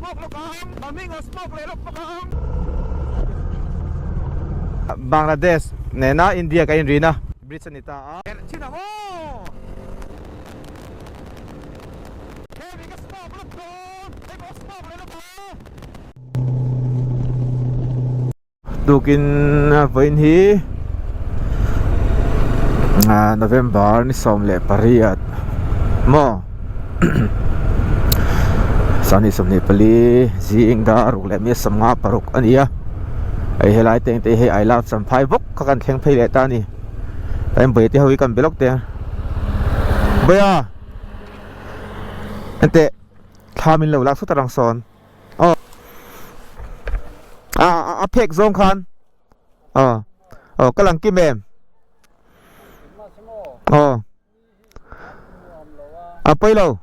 smoke lawk ang Flamingo smoke leh lawk bawk ang. Bangladesh nena India ka inrin a bridge a ni ta a. Chin ang aw. Hemi ka smoke lawk dawn hei pawh smoke leh lawk ang. Tukin vawiin hi November ni 18 maw sani 24 zing dar ruk leh mi 56 a ni a hei helai te engte hi I love Champhai bawk kha kan thleng phei leh ta a ni tlai bawiah te ho hi kan be lawk teh a bawiah enteh thla min lo lak sawt a rang sawn. Aw a a phek zawng khan aw aw ka lang kim em aw a pawi lo.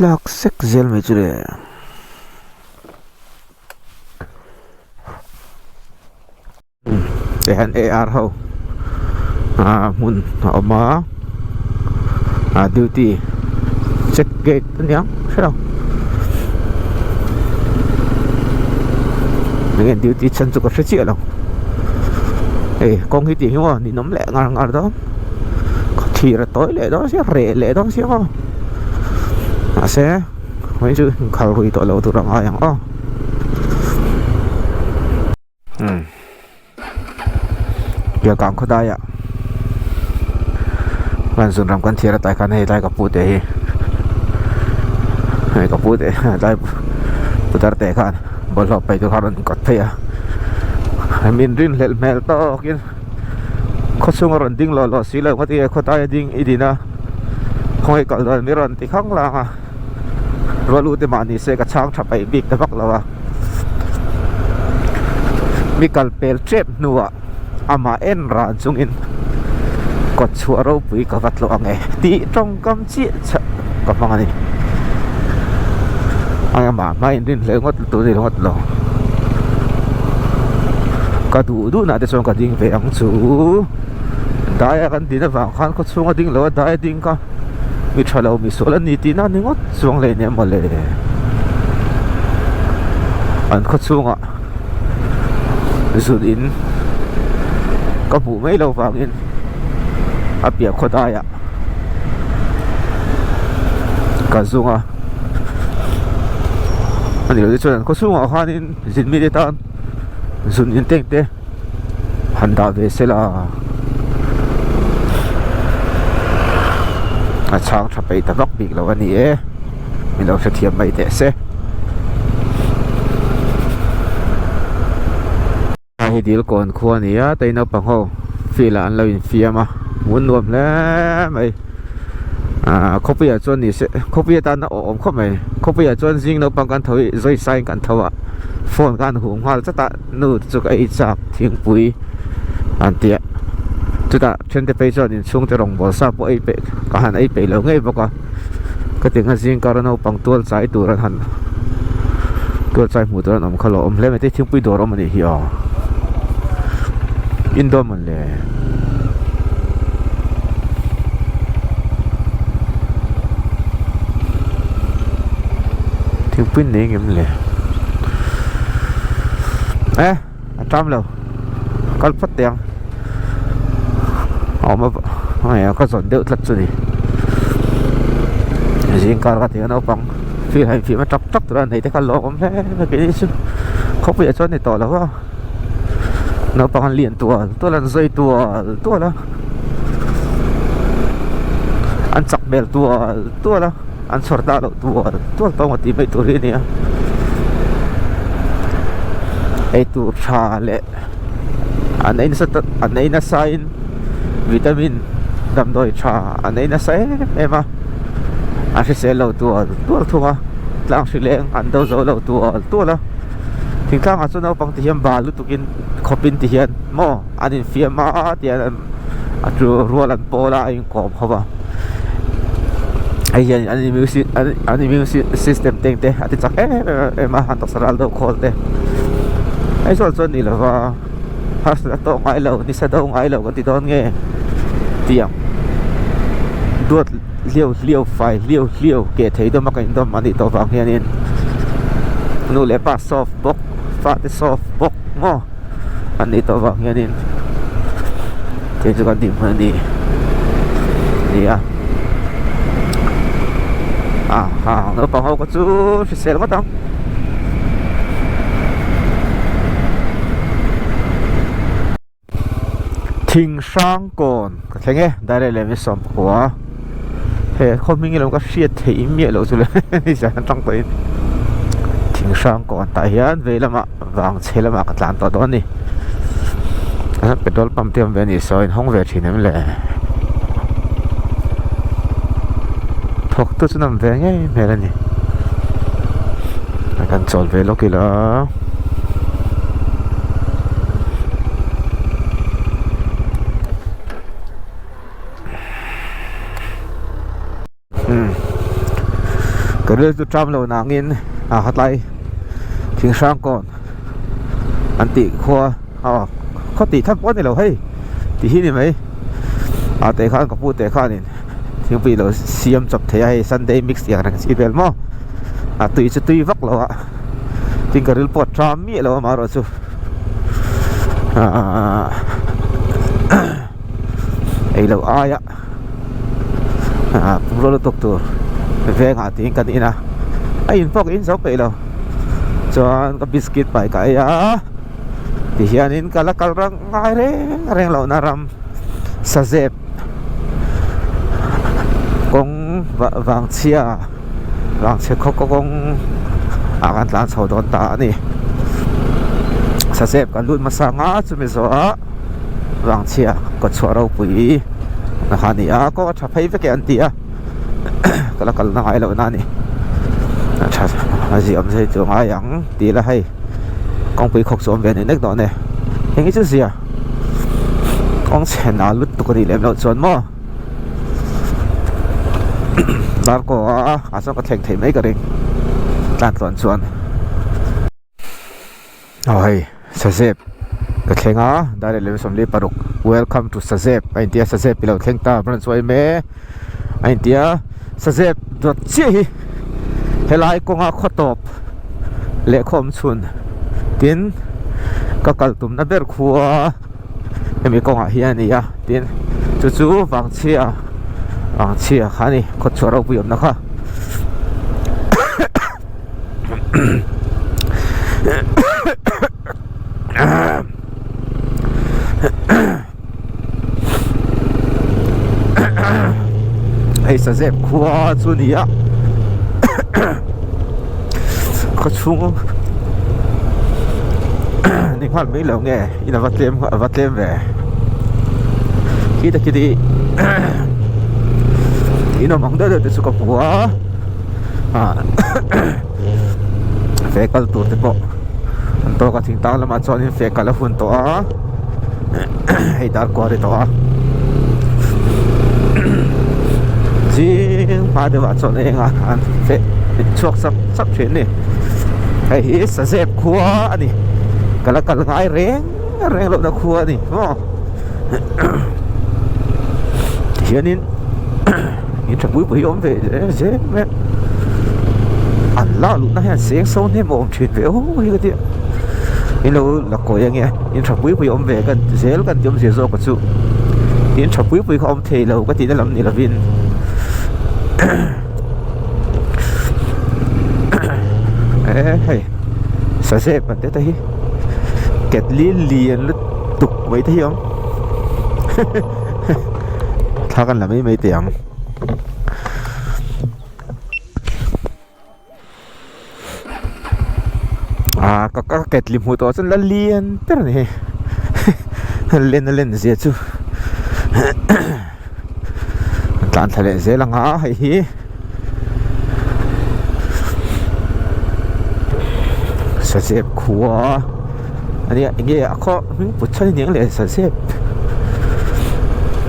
Tlak sek zel mai chu le. Tihian AR ho ah hmun a awm a ah duty check gate a niang hrelo enge duty chhan chu ka hre chiah lo hei kawng hi tih hi maw ninawm leh ngar ngar dawn thir a tawi leh dawn sia reh leh dawn sia maw mahse hei chu inkhal rui tawh lo tur a ngai ang aw. Pialkang khawdaiah kan zun ram kan thiar atlai khan hei tlai ka pu te hi hei ka pu te tlai putar te khan bawlhhlawh paih tur khan rawn inkawt phei a min rinhlelh hmel tawkin khawchhung a rawn ding lawh lawh si lo khaw tinge khawdai a ding i din a khawngaih kalh dan mi rawn ti khang lang a rual u te mah ni se ka chhang tha paih bik ta vak lo a mi kal pel tep hnuah amah en ran chungin kawt chhuah ropui ka va tlawh ang e tih tawngkam chiah chah. ka hmang a ni. Amah hma in rinhlelh ngawt tur ni ngawt lo. Ka duh duh nah te chuan ka ding ve ang chu. Daia kan din avang khan khaw chhunga ding lo a daia ding kha mi tha lo mi sual a ni tih na ni ngawt chuang leh nia mawle. An khaw chhungah zun in ka hmuh mai lo vangin a piah khaw daiah ka zung a ani lo te chuan an khaw chhungah khanin zin mite tan zun in teng te han dah ve sela a chhang tha peih ta vak bik lo a ni e min lo hrethiam mai teh se. Hei hi dil kawn khua a ni a tei naupang ho field ah an lo infiam a hmuh an nuam hle mai ahh khawpui ah chuan ni se khawpui atan a awh awm khawp mai khawpui ah chuan zing naupang kan tho hi zawi sain kan tho a phone khan hum nghal chat a nu te chu ka ei chak thingpui an ti a chutah thente phei chuan inchhung te rawngbawl sa pawh ei peih ka han ei peih lo ngei bawk a ka ti ang a zing kar a naupang tual chai tur an han tual chai hmuh tur an awm kha lo awm hle mai te thingpui dawr awm a nih hi aw indoor mawn le. Thingpui nei ngem le e a tam lo kal phawt teh ang a awm a ka zawn deuh tlat chu ni zing kar ka ti a naupang fir han fim a tap tap tur a nei te kha lawm awm hle mai keini chu khawpuiah chuan ni tawh lo a naupang an lian tual tual an zai tual tual a an chak hmel tual tual a an chhawr ta loh tual tual tawng a tih mai tur hi a ni a eitur tha leh an ei nasa tak an ei nasa in vitamin damdawi tha an ei nasa em em a an hrisel lo tual tual thung a tlang hri leng an do zo lo tual tual a thingtlang ah chuan naupang te hian bal lutuk in khawp in ti hian maw an infiam a tihian an a tu rual an pawl a a inkawm ho va hei hian an immune an immune system te te a ti chak em em a an taksa ral deuh khawl te Aizawl chuan ni lova harsatna tawk ngai lo nisa do ngai lo kan ti dawn nge tiang duat hliau hliau fai hliau hliau keh thei dawm a kan indawm a nih tawh vang hianin nu leh pa soft bawk fate soft bawk maw. an nih tawh vang hianin kei chu kan tih hmun a ni nia ah ha naupang ho kha chu hrisel ngawt ang thing hrang kawn ka thleng e direct leh mi sawmpakua he khaw hming ilo ka hriat theih miah loh chu le nizan atang pawhin thing hrang kawn tah hian vei lamah. Vang chhe lamah ka tlan tawh dawn a ni. Petrol pump te awm ve a nih saw in hawng ve thin em le. Thawk tu chu nawm ve ngei hmel a ni. Kan chawl ve lawk ila. Ka ril chu ṭam lo nangin a hatlai thing hrang kawn an tih khua aw khaw tih tham pawh a ni lo hei tih hi ni mai a teh khan ka pu teh khanin thingpui lo siam chawp thei a hei sunday mix tih ang reng chi vel maw a tui chu tui vak lo a tin ka ril pawh a ṭam miah lo amaherawhchu ahh ei loh aia. Ah pumraw lutuk tur vengah tiin kan in a a in pawh ka in zo peih lo chuan ka biscuit pai ka ei a tihianin ka la kal rang ngai reng reng lohna ram sazep kawng vangchhia vangchhe khaw kawng ah kan tlan chho dawn ta a ni sazep kan lut hmasa ang a chumi zawhah. Vangchhia kawtchhuah ropui na kha a ni a kawng a tha phei vek e an ti a ka la kalna ngai loh na a ni a tha a ziah awm zai chu a ngai ang tih ila hei kawngpui khawk chu awm ve a ni nek dawn e eng hi chu zia kawng chhe nal lutuk a nih lem loh chuan maw. Darkaw a ah chuan ka thleng thei mai ka ring tlan tluan chuan. Aw hei Sazep ka thleng a dar leh 16 welcome to Sazep a intia Sazep i lo thleng ta branch chu a awm e a intia Sazep dawt chiah hi helai kawnga khaw tawp leh khaw awm chhun tin ka kal tumna ber khua. Hemi kawngah hian a ni a tin chu chu vangchhia vangchhia kha a ni khawchhuah ropui awmna kha hei sazep khua chu a ni a khawchhung ni nghal mai lo nge. In ava tlem ava tlem ve khi ta khi in awm ang deuh deuh te chu ka hmu a ah ve kal tur te pawh an tawk a thingtang lamah chuanin ve kal a hun tawh a hei dar kual a ri tawh a zing hma deuh ah chuan eng a an feh chhuak chap chap thin a ni hei hi sazep khua a ni. Ka la kal ngai reng reng lohna khua a ni maw tihianin in tha pui pui hi awm ve zel mai a an lak luhna hian seng so hnem a awm thin ve aw hi ka tia in lo la kawi ange in tha pui pui awm ve kan ti zel kan ti awmzia zawk a chu in tha pui pui kha awm thei lo ka tihna lam ni lovin e hei sazep an te hi ketli lian lutuk mai te hi awm thla kan la mai mai teh ang. Ah ka ka ketli hmuh tawh chuan la lian ber a ni hei len a len zia chu an tlan thla leh zel ang a hei hi sazep khua a nia eng nge a khaw hming put chhan aniang leh sazep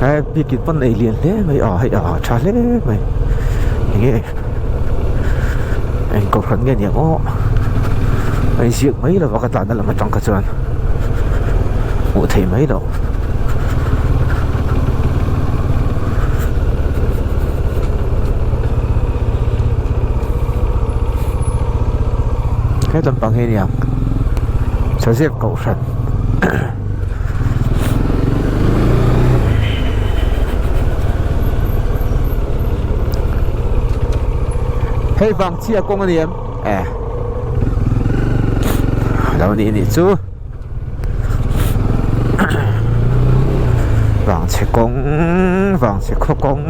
he biakin pawn nei lian hle mai a hei a tha hle mai eng nge eng kohhran nge aniang aw a inziak mai lo va ka tlanna lam atang kha chuan hmuh theih mai loh. He lampang hi aniang Sazep kohhran Hei vang chiah kawng a ni em? E Lo ni nih chu Vang chhe kawng vang chhe khaw kawng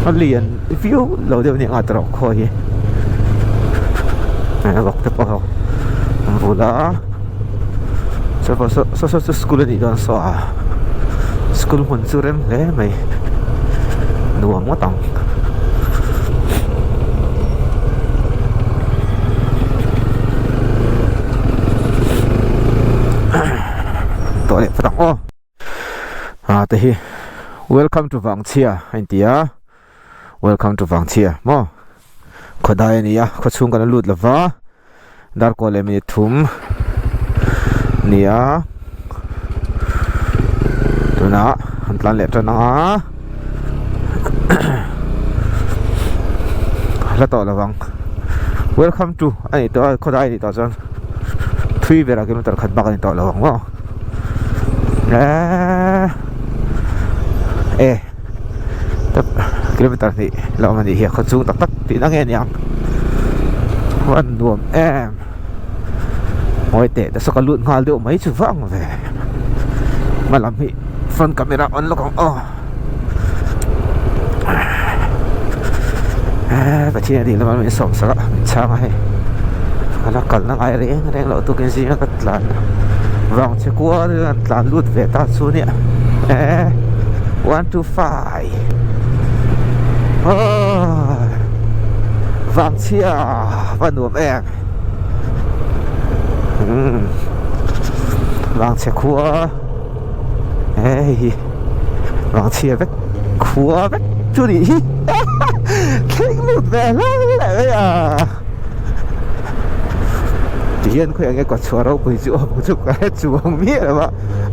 A lian viau lo deuh nia nga tawrh khaw hi a vawk te pawh an vul a saw saw saw chu school a nih dawn saw a school hmun chu rem hle mai nuam ngawt ang. Tawh leh phawt ang aw ah te hi welcome to Vangchhia a inti a welcome to Vangchhia maw khawdai a ni a khawchhung kan la lut lova Darkaw leh minute thum nia tunah an tlan leh tan ang a hla tawh lo vang welcome to a nih tawh a khawdai a nih tawh chuan thui berah kilometer khat bak a ni tawh lo ang maw eee e kilometer hnih la awm a nih hi a khaw chung tak tak tihna nge niang a nuam em ngawi teh te saw ka lut nghal deuh mai chu vang ve hma lam hi front camera on lawk ang aw eee Pathian a ding lamah min sawm sak a min chhang a hei ka la kalna ngai reng reng loh tukin zinga ka tlan vang che kual an tlan lut ve ta chu nia eee 1 2 5 aww vang chhia va nuam em umm vang chhe khua. Hei hi vangchhia vek khua vek chu nih hi thleng lut ve hlauh leh mai a tihian khawi enge kawtchhuah ropui chu awm chu ka hre chuang miah lo a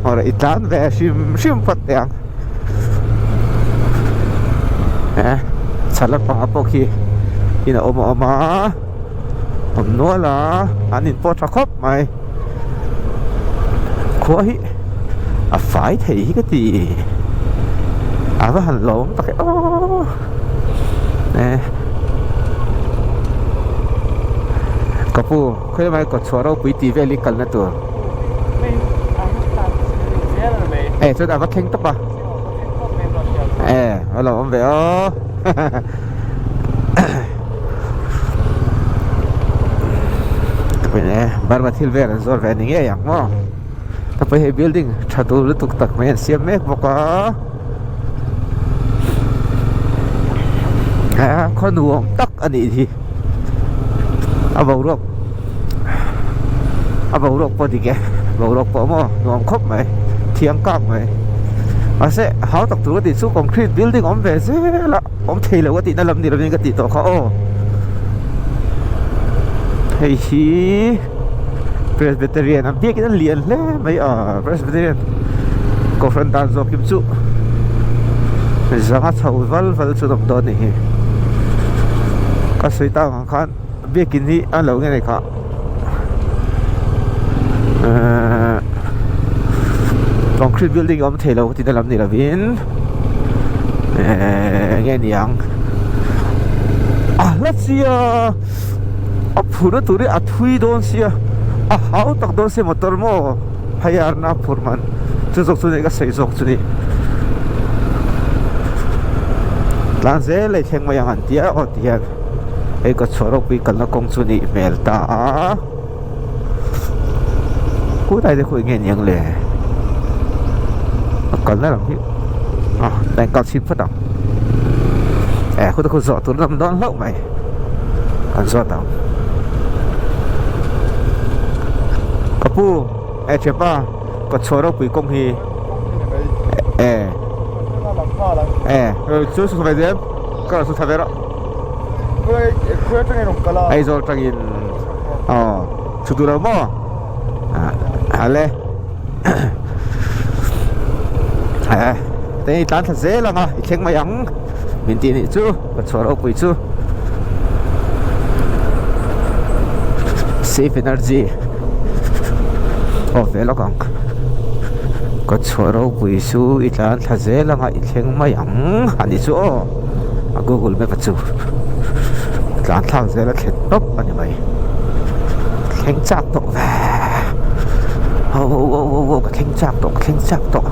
awrh i tlan ve hrim hrim phawt teh ang eh chhar lampangah pawh khi in a awm a awm a awm nual a an in pawh tha khawp mai. Khua hi a fai thei hi ka ti a va han lawm tak e aw e ka pu khawi lamah hian kawtchhuah ropui tih vel hi kalna tur e chuan a va thleng tawp a e a lo awm ve aw. Burma thil vel an zawr ve ni ngei ang maw tapui hei building tha tur lutuk tak mai an siam mek bawk a khaw nuam tak a nih hi a boruak a boruak pawh dik e boruak pawh maw nuam khawp mai thiang kak mai mahse hau tak tur ka tih chu concrete building awm ve zel a. Awm thei lo a tihna lam ni lovin ka tih tawh kha aw. Hei hi Presbyterian a biakin a lian hle mai a Presbyterian Kohhran dan zawk kim chu zanga chho val val chu an awm dawn a nih hi. Ka sawi tak ang khan biakin hi a lo nge nei kha ehh concrete building a awm thei lo tihna lam ni lovin ehh enge niang a hla sia a phurna tur hi a thui dawn sia a hau tak dawn sia motor maw pheiar na a phur man chu zawk chu ni ka sawi zawk chu ni tlan zel a i thleng mai ang an tia aw ti hian. Hei ka chhuah ropui kalna kawng chu nih hmel ta a khulai te khu eng nge niang le a kalna lam hi a a in kal chhin phawt ang eh khute khu zawh tur lam dawn hlauh mai kan zawt ang ka pu eh thianpa ka chhuah ropui kawng hi eh eh chu chu ve zel ka rawn sawi tha ve rawh. Aizawl tangin aw chhuk duh lo maw ale te i tlan thla zel ang a i thleng mai ang min tih nih chu ka chhuah ropui chu safe energy aw ve lawk ang ka chhuah ropui chu i tlan thla zel ang a i thleng mai ang a nih chu aw. A google map a chu tlan thlak zel a thlen tawp a ni mai thleng chak tawh ve ho ho ho ho ho ka thleng chak tawh ka thleng chak tawh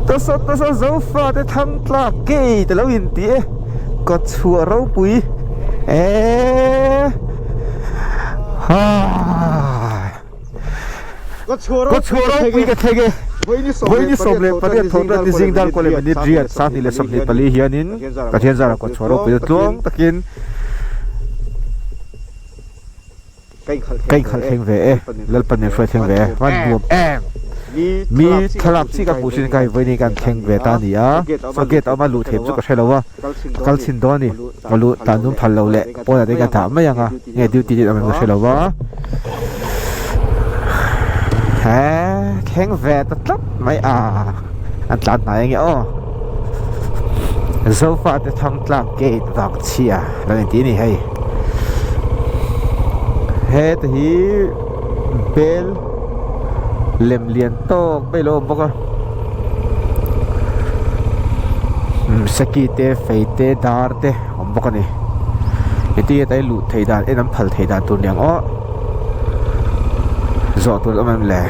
tasa tasa zofa te thlang tlak gate a lo inti e kawtchhuah ropui eee haa. Ka chhuah ropui ka thleng e. Vawiini 18 thawhtan ni zing dar kaw leh minute riat 2024 hianin Pathian zarah ka chhuah ropui chu tluang takin ka inkhalh thleng ve e. Lalpan min hruai thleng ve e. Van nuam em! Mi thlalak chi ka hmuh chin kha hei vawiini kan thleng ve ta a ni a. Chuan gate a awm a luh theih chu ka hre lo a. Ka kal chhin dawn a ni. Ka luh tan nung phal lo leh pawnah te ka dah mai ang a. Nge duty te awm em ka hre lo a he thleng ve ta tlat mai a an tlan hnai ange aw zofa te thang tlang gate vang chhia lo in tih a ni hei heta hi bel lem lian tawk mai a lo awm bawk a seki te fei te dar te. Awm bawk a ni heti a luh theih dan en an phal theih dan tur niang aw zawh tur awm em le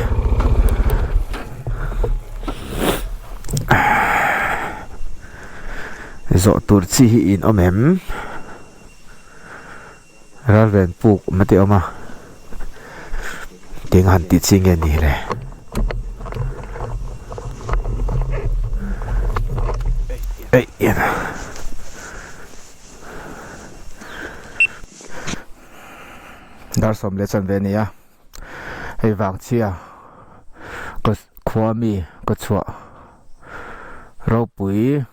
zawh tur chi hi in awm em ralven puk awm te awm a eng han tih chi nge ni le. Dar sawm leh chanve a ni a. Hei vangchhia ka khua mi ka chhuah ropui.